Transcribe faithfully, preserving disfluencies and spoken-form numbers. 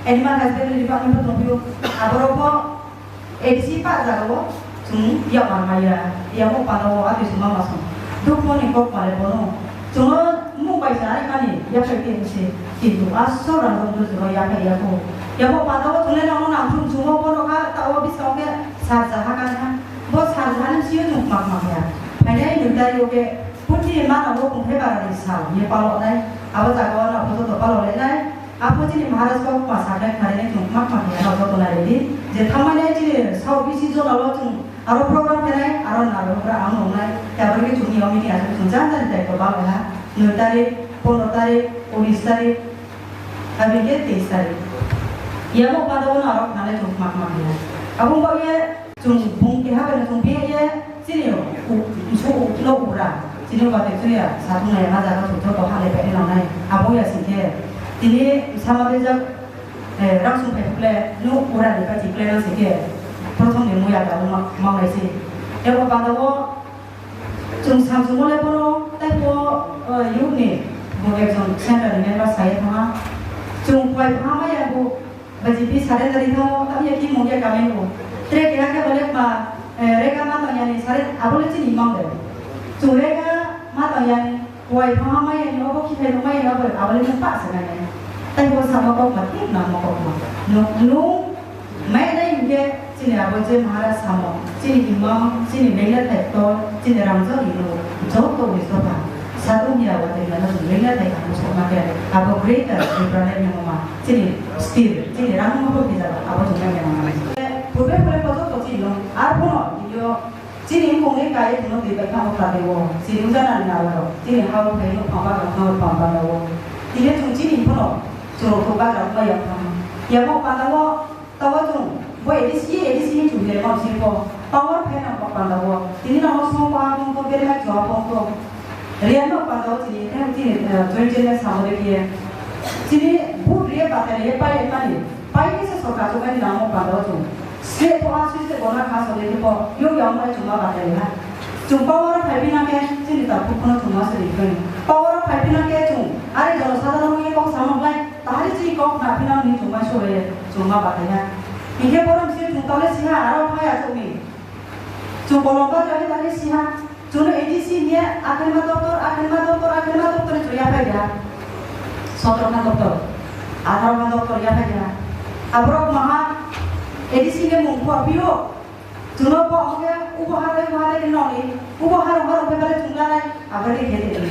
Animal husbandry department bo tongphio, aborok bo A D C pa jaga o chwng yak mar maya, yamo panda o ati chwng ma masong. Dukho ni kok pale bono. Chwng mung bai sa ai mani yaphai T M C. Kintu asor rang rong rong yaphai yako. Yamo panda o thunai rang nang thum chwng bono kha ta o bisong khe sar jaha kan ha. Bo sar jaha ni sio chwng mak mak ya. Phainai nung dari o khe puti mana o kung khe bara ni sa ye palo nai. Abo jaga o na photo to palo le nai. Apo chini Maharaj kok ma sakhe kharinai chwng khma khma khe ano joto nai di. Je thamani chini sao bisi jona lo chwng aro program khenai, aro naro gra ang nongnai. Tabri ke chwng yong mini aswk chwng jan jan tai to ba ha. Noi tarik, pondro tarik, unis tarik, abike teis tarik. Yamo pada ono aro khanai chwng khma khma khe. Abong ba ye Chwng bung keha bai no chwng biya ye chini u-, su u-, no ura. Chini ba te chuya satung nai ma jaga su joto ha le pai nang nai. Abo ya sing khe. Tini sama de jak, eh, rang sung pai kle no ura de pa chi kle no sing khe. Prothom ni muya da ma, ma nai si. Ebo panda o chwng samsung mo le bono tai po, eh, youth ni bo ekjon center ni member sai thama. Chwng pai thama ya bo B J P surrender ri thango, tamya ki mungya kamai bo. Tre keha khe bole ma, eh, rega ma tong yani surrender, abole chini mang de. Chwng rega ma tong yani, wai phang ma yani, obo khithai rok ma yani, obo abole nung pa se nai. Tai bo sama kok ma thik na ma kok ma. Nung, nung, mai nai hingke chini abo je Maharaj samo, chini imang, chini mengya thai to, chini rangzak ino, joto ni soba. Sadung ya wa tengla no chwng lengya thai kha muso ma khe abo greater Tipraland ni mama chini steel chini rang mo bo kisa abo chwng lengya mama. Purbe pore kojo to chini no ar bono yo chini mung ni kai chwng no twi bai kha okra de wo chini uja na na ro chini ha o thai no pamba ga ha pamba ga wo tini chwng chini bono chwng ko ba ga ma ya kha ya mo pa ga wo. Tawa chwng, bo A D C, A D C ni chwng le ma sing ko. Power phai nang kok panda o. Tini nang song pa bong to, beri ma chwa bong to. Riyan nok panda o chini, tini, eh, joint chairman samo de kiye. Chini bu riye bata riye pai mani. Pai ni se sorkar chwng ni nang panda o chwng. Se to a sui se gona kha so de ko. Yo yo mo chwng ma bata riya. Chwng power phai bina ke, chini ta phuk no chwng ma se ri ko. Power phai bina ke chwng. Are jalo sadaro ye kok samo bai. Tahari chini kok na pina ni chwng ma so ye. Chwng ma bata ya. Hingke borom se chwng tole siha aro phaya chwngni. Chwng bolong ba jani tani siha. Chwngno A D C hiya, akhirma doktor, akhirma doktor, akhirma doktor ni chwng yaphai ya. Sotro khan doktor, atharo khan doktor yaphai ya. Aborok maha A D C ni mung kho pio. Chwngno bo hwnkhe ubo ha tei ubo ha tei nokni, ubo ha rok ha rok khe bale chwng lanai, abo tei khe tei.